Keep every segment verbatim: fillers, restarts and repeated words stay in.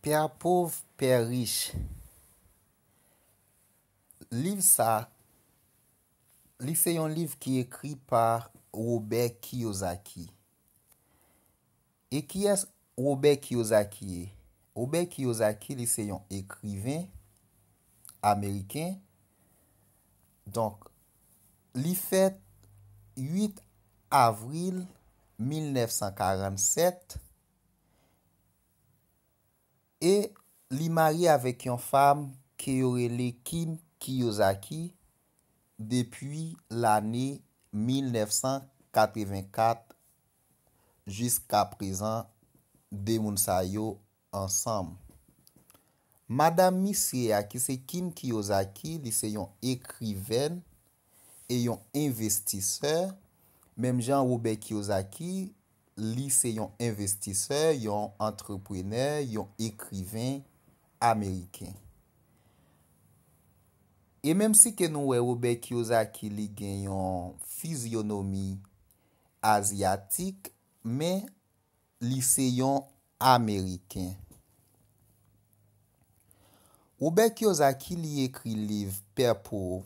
Pè pov, pè rich. Liv sa, li se yon liv ki ekri pa Robert Kiyosaki. E kiyès Robert Kiyosaki ye? Robert Kiyosaki, li se yon ekriven ameriken. Donk, li fèt uit avril mil nèf san karannsèt e li marye avèk yon fanm ke yo rele Kim Kiyosaki depi lane mil nèf san katrevenkat. Jiska prezan, de moun sa yo ansanm. Madanm misye a, ki se Kim Kiyosaki, li se yon ekriven e yon envestisè. Menm jan Robert Kiyosaki, li se yon envestisè, yon antreprenè, yon ekriven ameriken. E menm si ke nou wè Robert Kiyosaki, li gen yon fizyonomi azyatik, men li se yon ameriken. Robert Kiyosaki, li ekri liv Pè pov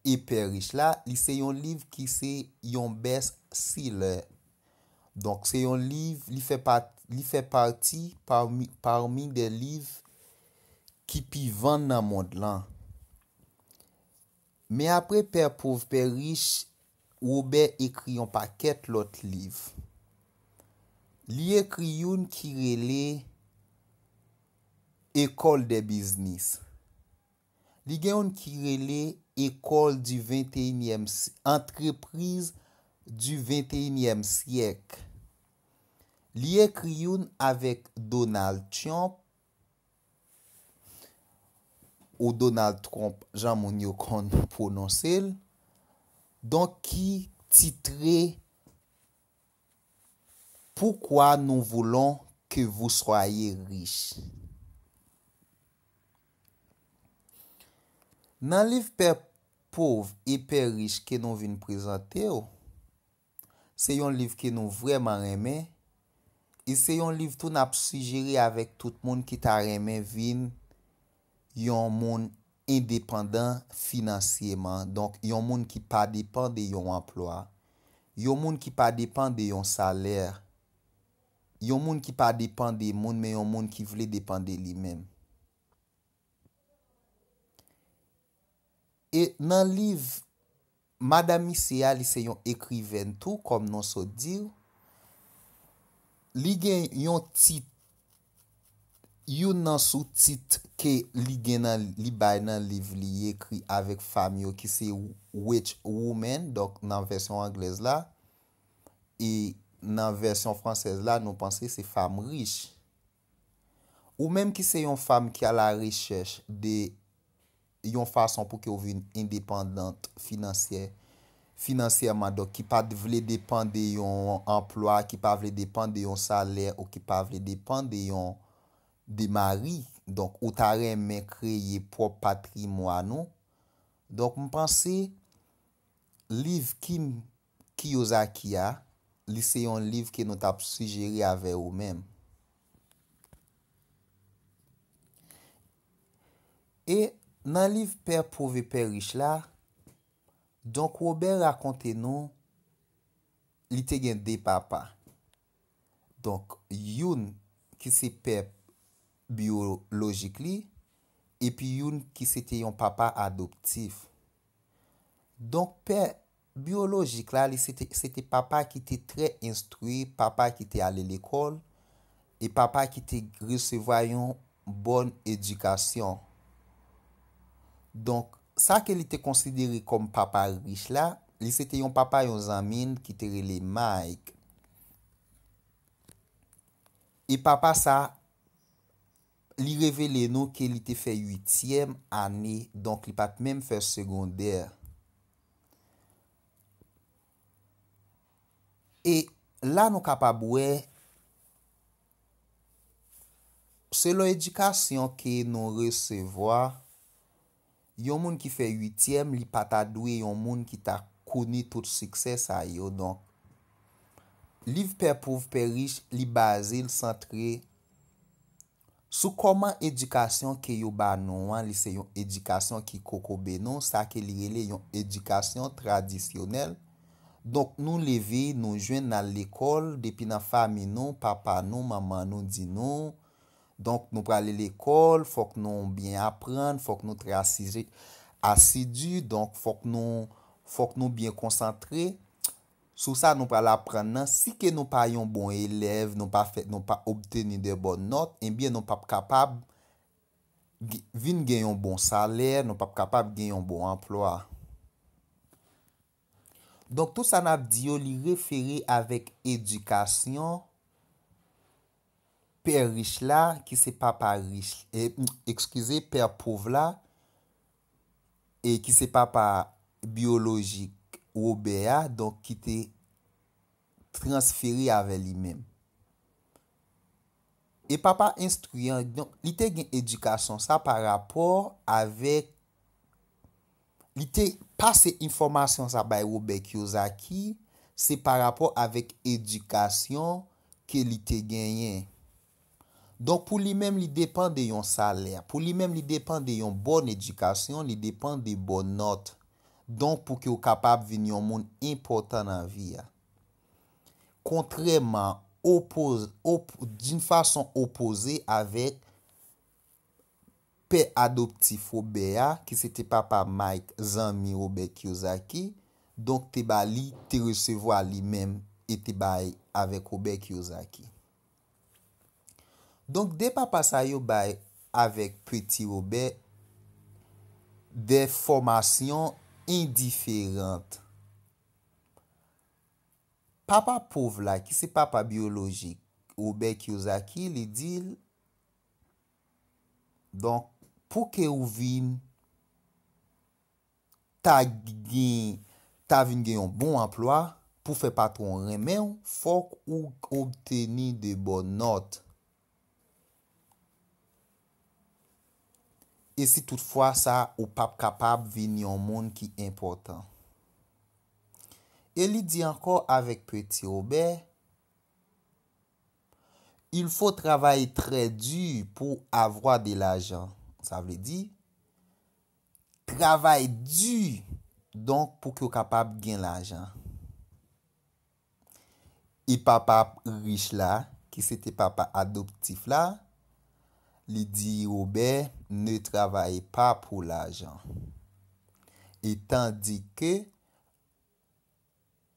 e Pè rich la, li se yon liv ki se yon best seller. Donk, se yon liv, li fè pa, li fè pati parmi, parmi de liv ki pi vann nan mond lan. Men apre Pè pov, Pè rich, Robert ekri yon pakèt lòt liv. Li ekri youn ki rele École des business. Li gen youn ki rele École du vingt et unième si-, Entreprise du vingt et unième siècle. Li ekri youn avèk Donald Trump, ou Donald Trump, jan moun yo konn pwononse l. Donk, ki titre Pourquoi nous voulons que vous soyez riches. Nan liv Pè pov e Pè rich ke nou vin prezante w, se yon liv ke nou vrèman renmen, e se yon liv tou n ap sijere avèk tout moun ki ta renmen vin yon moun endepandan finansyeman. Donk, yon moun ki pa depann de yon anplwa, yon moun ki pa depann de yon salè, yon moun ki pa depann de moun, men yon moun ki vle depann de li menm. E nan liv Madanm misye a, li se yon ekriven tou, kòm non sot di w. Li gen yon tit, youn nan sou tit ke li gen nan, li bay nan liv li ekri avèk fanm yo, ki se Rich Woman, donk nan vèsyon anglèz la. E nan vèsyon fransèz la, nou panse se fanm rich. Ou menm ki se yon fanm ki a la rechèch de yon fason pou ke w vin endepandant finansyè, finansyèman, donk ki pa t vle depann de yon anplwa, ki pa vle depann de yon salè ou ki pa vle depann de yon, de mari. Donk, ou ta renmen kreye pwòp patrimwàn ou. Donk, m panse liv Kim Kiyosaki a, li se yon liv ke nou t ap sijere avè ou menm. E nan liv Pè pov e Pè rich la, donk Robert rakonte nou li te gen de papa. Donk, youn ki se pè byolojik li, epi youn ki se te yon papa adoptif. Donk, pè byolojik la, li se te, se te papa ki te trè enstwi, papa ki te ale lekòl, e papa ki te resevwa yon bòn edikasyon. Donk, sa ke li te konsidere kòm papa rich la, li se te yon papa yon zanmi l ki te rele Mike. E papa sa, li revele nou ke li te fè uityèm ane, donk li pa t menm fè segondè. E la nou kapab wè, selon edikasyon ke nou resevwa, yon moun ki fè uityèm, li pa ta dwe yon moun ki ta koni tout siksè sa yo. Donk, liv Pè pov, Pè rich, li baze l santre Sou kòman edikasyon ke yo ba nou an, li se yon edikasyon ki kokobe nou, sa ke li rele yon edikasyon tradisyonèl. Donk, nou leve, nou jwenn n al lekòl, depi nan fanmi nou, papa nou, manman nou di nou. Donk, nou prale lekòl, fòk nou byen aprann, fòk nou trè asije-, asidi, donk, fòk nou, fòk nou byen konsantre. Sou sa nou pral aprann nan, si ke nou pa yon bon elèv, nou pa fè, nou pa obteni de bòn nòt, ebyen nou p ap kapab g-, vin gen yon bon salè, nou p ap kapab gen yon bon anplwa. Donk, tout sa n ap di yo, li refere avèk edikasyon pè rich la, ki se papa rich, e, m, ekskize, pè pòv la, e ki se papa byolojik Wobè a, donk ki te transfere avè li menm. E papa enstwi an, donk, li te gen edikasyon sa pa rapò avèk, li te pase enfòmasyon sa bay Robert Kiyosaki, se pa rapò avèk edikasyon ke li te genyen. Donk, pou li menm, li depann de yon salè. Pou li menm, li depann de yon bòn edikasyon, li depann de bòn nòt. Donk, pou ke w kapab vin yon moun enpòtan nan vi a. Kontrèman, opoz-, op-, d'une façon opposée avèk pè adoptif Robert a, ki se te papa Mike, zanmi Robert Kiyosaki, donk te ba li, te resevwa li menm, e te bay avèk Robert Kiyosaki. Donk, de papa sa yo bay avèk Peti Robert de fòmasyon endiferan. Papa pòv la, ki se papa byolojik Robert Kiyosaki, li di l, donk, pou ke ou vin ta gen, ta vin gen yon bon anplwa, pou fè patwon w renmen w, fòk ou obteni de bòn nòt. E si toutfwa sa, ou p ap kapab vin yon moun ki enpòtan. E li di ankò avèk Peti Robert, il faut travailler très dur pour avoir de l'argent. Sa vle di, travay di, donk, pou ke w kapab gen lajan. E papa rich la, ki se te papa adoptif la, li di Robert, ne travaillez pas pour l'argent. E tandis que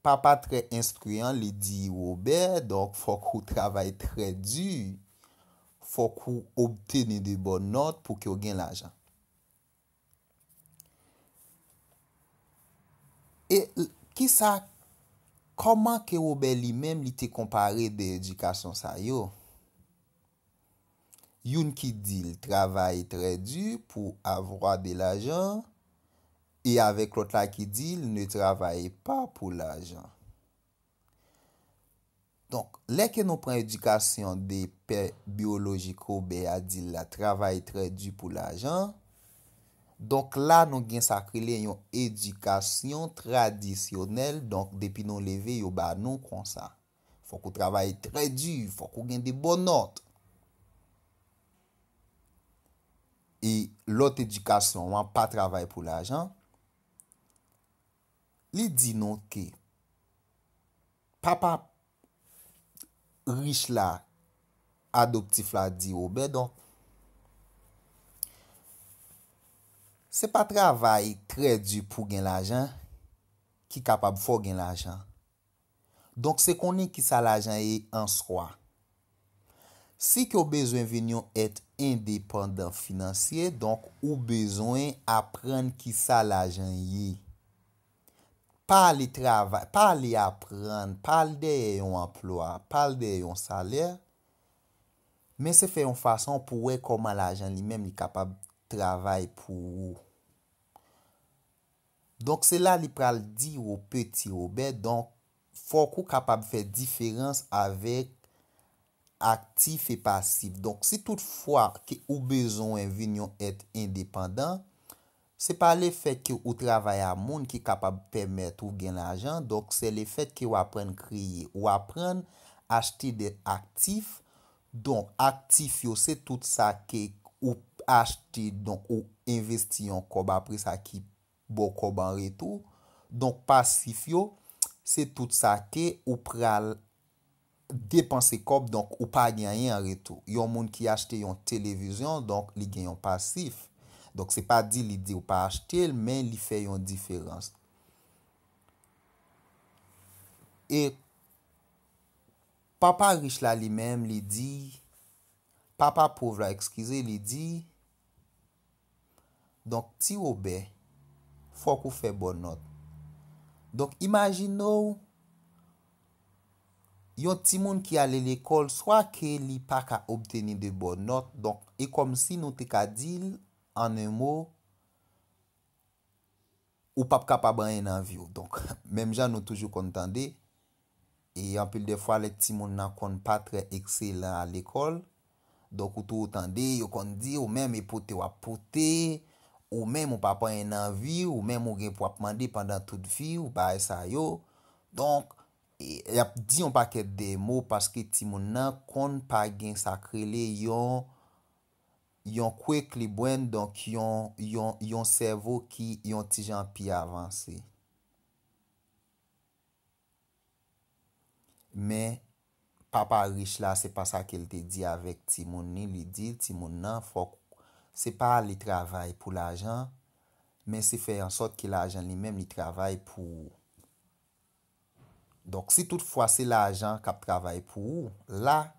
papa trè enstwi an, li di Robert, donk, fòk ou travay trè di, fòk ou obteni de bòn nòt pou ke w gen lajan. E l-, kisa, kòman ke Robert li menm li te konpare de edikasyon sa yo? Youn ki di l travay trè di pou avwa de lajan, e avèk lòt la ki di l ne travay pa pou lajan. Donk, lè ke nou pran edikasyon de pè byolojik Robert a di l la, travay trè di pou lajan. Donk, la nou gen sa k rele yon edikasyon tradisyonèl. Donk, depi nou leve, yo ba nou konsa. Fòk ou travay trè di, fòk ou gen de bòn nòt. E lòt edikasyon an pa travay pou lajan. Li di nou ke papa rich la, adoptif la di Robert, donk, se pa travay trè di pou gen lajan ki kapab fè w gen lajan. Donk, se konnen kisa lajan ye an swa. Si ke w bezwen vin yon èt endepandan finansye, donk, ou bezwen aprann kisa lajan ye. Pa ale travay, pa ale aprann, pa al dèyè yon anplwa, pa al dèyè yon salè, men se fè yon fason pou w wè kòman lajan li menm li kapab travay pou ou. Donk, se la li pral di ou, Peti Robert, donk, fòk ou kapab fè diferans avèk aktif e pasif. Donk, si toutfwa ke ou bezwen vin yon èt endepandan, se pa lefèt ke ou travay a moun ki kapab pèmèt ou gen lajan. Donk, se lefèt ke w aprann kreye, ou aprann achte de aktif Donk, aktif yo, se tout sa ke ou achte, donk ou envesti yon kòb, apre sa ki ba w kòb an retou. Donk, pasif yo, se tout sa ke ou pral depanse kòb, donk ou pa gen anyen an retou. Yon moun ki achte yon televizyon, donk li gen yon pasif. Donk, se pa di li di w pa achte l, men li fè yon diferans. E papa rich la li menm, li di, papa pòv la, eskize, li di, donk, Ti Wobè, fòk ou fè bon nòt. Donk, imajine w, yon timoun ki ale lekòl, swa ke li pa ka obteni de bon nòt, donk, e kòmsi nou te ka di l, an en mo, ou p ap kapab anyen nan vi w. Donk, menm jan nou toujou konn tande, e anpil de fwa, lè timoun nan konn pa trè ekselan a lekòl, donk, ou toujou tande, yo konn di, ou menm, e pote w ap pote, ou menm, ou p ap anyen nan vi, ou menm, ou gen pou ap mande pandan tout vi w, bagay sa yo. Donk, e, y ap di yon pakèt de mo paske timoun nan konn pa gen sa k rele yon, yon quickly brain, donk yon, yon, yon sèvo ki yon ti jan pi avanse. Men, papa rich la, se pa sa ke l te di avèk timoun ni, li di timoun nan, fòk, se pa li travay pou lajan, men se fè an sòt ke lajan li menm li travay pou ou. Donk, si toutfwa se lajan k ap travay pou ou, la,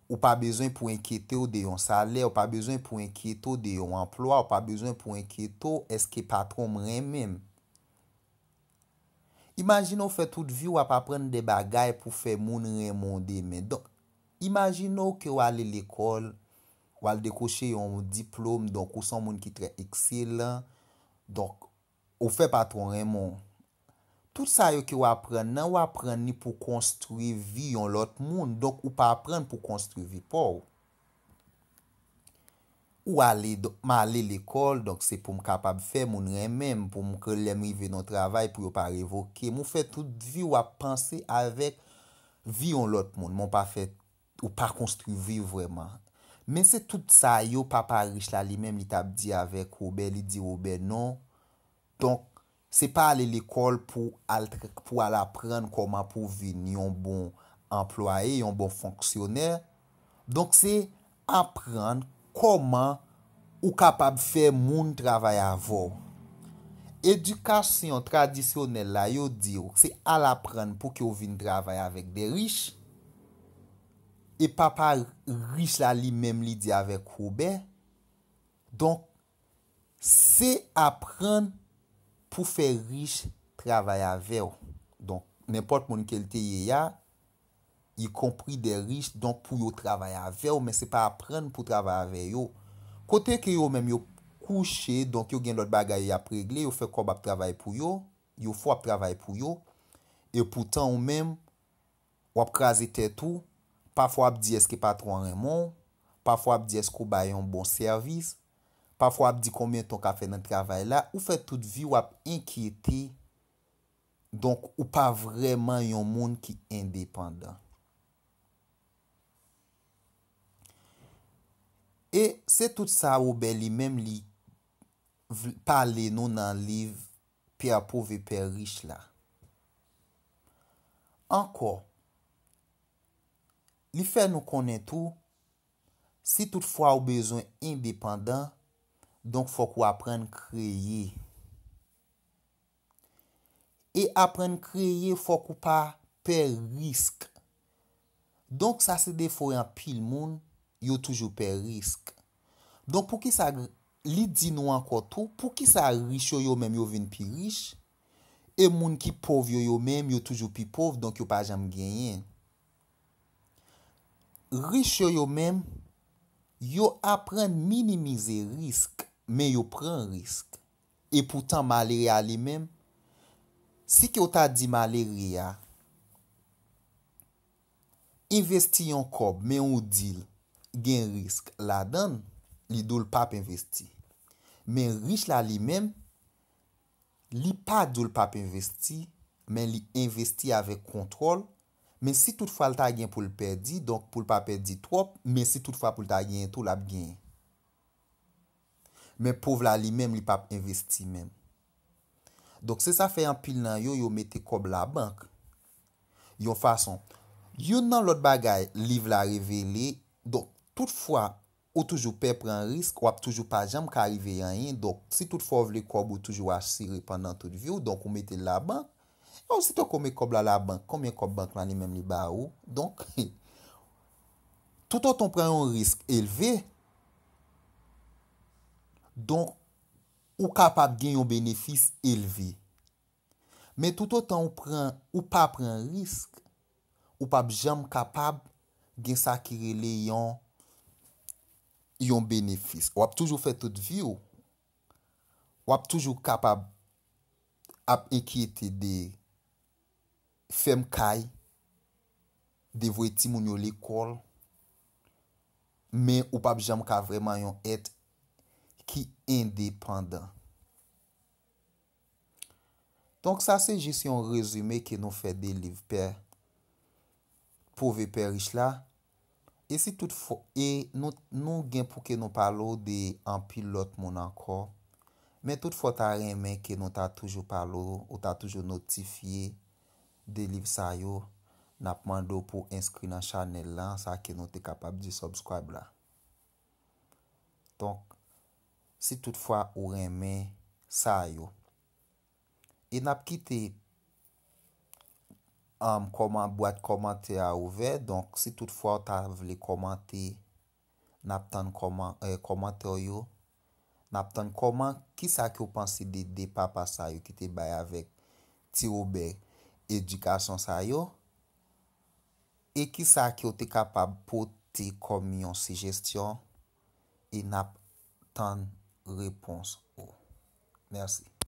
ou pa bezwen pou enkyete w de yon salè, ou pa bezwen pou enkyete w de yon anplwa, ou pa bezwen pou enkyete w èske patwon m renmen m. Imajine w fè tout vi w ap aprann de bagay pou fè moun renmen w demen. Donk, imajine w ke w ale lekòl, w al dekwoche yon diplòm, donk ou se yon moun ki trè ekselan, donk ou fè patwon renmen w. Tout sa yo ke w aprann nan, w aprann li pou konstwi vi yon lòt moun, donk ou pa aprann pou konstwi vi pa w. Ou ale, donk, m ale lekòl, donk se pou m kapab fè moun renmen m, pou m ke lè m rive nan travay, pou yo pa revoke m. Ou fè tout vi w ap panse avèk vi yon lòt moun, men w pa fè, ou pa konstwi vi w vrèman. Men se tout sa yo papa rich la li menm li t ap di avèk Wobè, li di Wobè non. Donk, se pa ale lekòl pou al tra-, pou al aprann kòman pou w vin yon bon anplwaye, yon bon fonksyonè. Donk, se aprann kòman ou kapab fè moun travay avè w. Edikasyon tradisyonèl la, yo di w, se al aprann pou ke w vin travay avèk de rich. E papa rich la, li menm, li di avèk Wobè, donk, se aprann pou fè rich travay avè w. Donk, nenpòt moun ke l te ye a, y konpri de rich, donk pou yo travay avè w, men se pa aprann pou travay avè yo. Kote ke yo menm yo kouche, donk yo gen lòt bagay y ap regle, yo fè kòb ap travay pou yo, yo fò ap travay pou yo, e poutan ou menm, w ap kraze tèt ou, pafwa w ap di èske patwon an renmen w, pafwa w ap di èske w bay yon bon sèvis, pafwa w ap di konbyen tan w ka fè nan travay la, ou fè tout vi w ap enkyete, donk ou pa vrèman yon moun ki endepandan. E se tout sa Wobè li menm li vl-, pale nou nan liv Pè pòv e pè rich la. Ankò, li fè nou konnen tou, si toutfwa ou bezwen endepandan, donk fòk ou aprann kreye. E aprann kreye, fòk ou pa pè risk. Donk, sa se defo anpil moun, yo toujou pè risk. Donk, poukisa li di nou ankò tou, poukisa rich yo, yo menm, yo vin pi rich, e moun ki pòv yo, yo menm, yo toujou pi pòv, donk yo pa janm genyen. Rich yo, yo menm, yo aprann minimize risk, men yo pran risk. E poutan, malere a li menm, si ke w ta di malere a, envesti yon kòb, men ou di l gen risk ladan l, li di w l p ap envesti. Men rich la li menm, li pa di w l p ap envesti, men li envesti avèk kontwòl, Men si tout fwa l ta gen pou l pèdi, donk pou l pa pèdi twòp, men si tout fwa pou l ta genyen tou, l ap genyen. Men pòv la li menm, li p ap envesti menm. Donk se sa fè anpil nan yo, yo mete kòb labank. Yon fason. Youn nan lòt bagay, liv la revele, donk tout fwa ou toujou pè pran risk, w ap toujou pa janm ka rive anyen. Donk si tout fwa w vle kòb ou toujou asire pandan tout vi w, donk ou mete l labank. E osito ke w met kòb la labank, konbyen kòb bank la li menm li ba ou? Donk, toutotan w pran yon risk elve, donk ou kapab gen yon benefis elve. Men toutotan ou pran, ou pa pran risk, ou p ap janm kapab gen sa ki rele yon, yon benefis. W ap toujou fè tout vi w. W ap toujou kapab ap enkyete de fèm kay, de voye timoun yo lekòl, men ou p ap janm ka vrèman yon èt ki endepandan. Donk sa se jis yon rezime ke nou fè de liv pè, pòv e pè rich la. E si tout fwa, e nou, nou gen pou ke nou pale w de anpil lòt moun ankò. Men tout fwa w ta renmen ke nou ta toujou pale w, ou ta toujou notifye de liv sa yo, n ap mande w pou w enskri nan chanèl la, sa ke nou te kapab di subscribe la. Donk, si tout fwa ou renmen sa yo. E n ap kite, um, kòman, bwat kòmantè a ouvè. Donk, si tout fwa w ta vle kòmante, n ap tann kòman, eh, kòmantè w yo. N ap tann kòman, kisa ke w panse de de papa sa yo ki te bay avèk Ti Wobè edikasyon sa yo. E kisa ke w te kapab pote kòm yon sijesyon, e n ap tann repons ou. Mèsi.